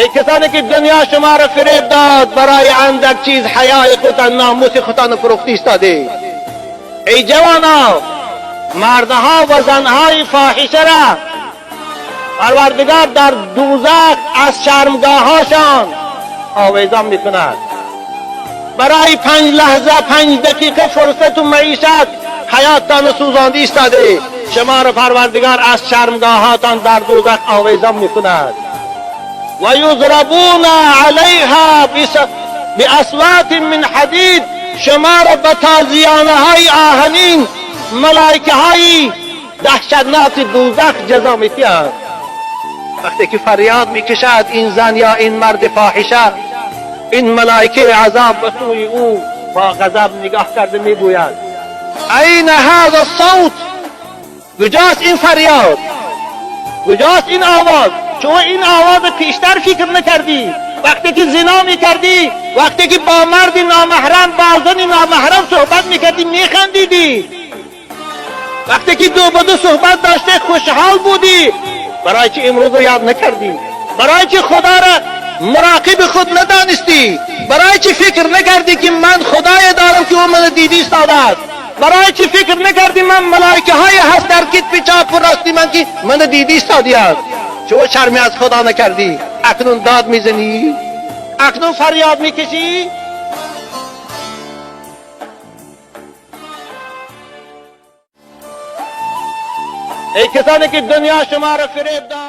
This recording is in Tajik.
Эй касоне ки дунё шуморо фиреб дод, барои андак чиз ҳаёи худтон, номуси худтонро фурӯхта истодед. Эй ҷавоно, мардҳо ва занҳои фоҳишаро Парвардигор дар дӯзах аз шармгоҳҳошон овезон мекунад. Барои 5 лаҳза, 5 дақиқа фурсату маишат ҳаёттонро сӯзонда истодед. Шуморо Парвардигор аз шармгоҳҳотон дар дӯзах овезон мекунад. Ва юзрабуна алайҳа биасватин мин ҳадид. Шуморо ба тозиёнаҳои оҳанин малоикаҳои даҳшатноки дӯзах ҷазо медиҳанд. Вақте ки фарёд мекашад ин зан ё ин марди фоҳиша, ин малоикаи азоб ба сӯи ӯ бо ғазаб нигоҳ карда мегӯяд: айна ҳаза савт? Куҷост ин фарёд? Куҷост ин овоз? Чун ин овозро пештар фикр накардӣ. Вақте ки зино мекардӣ, вақте ки бо марди номаҳрам, бо зани номаҳрам суҳбат мекардӣ, механдидӣ. Вақте ки ду ба ду суҳбат доште, хушҳол будӣ. Барои чӣ имрӯзро ёд накардӣ? Барои чӣ Худоро муроқиби худ надонистӣ? Барои чӣ фикр накардӣ, ки ман Худое дорам, ки ӯ маро дида истодааст? Барои чӣ фикр накардӣ, ман малоикаҳое ҳаст дар китфи чапу рости ман, ки маро дида истодианд? Чун шарме аз Худо накардӣ, акнун дод мезанӣ, акнун фарёд мекашӣ. Эй касоне ки дунё шуморо фиреб дод.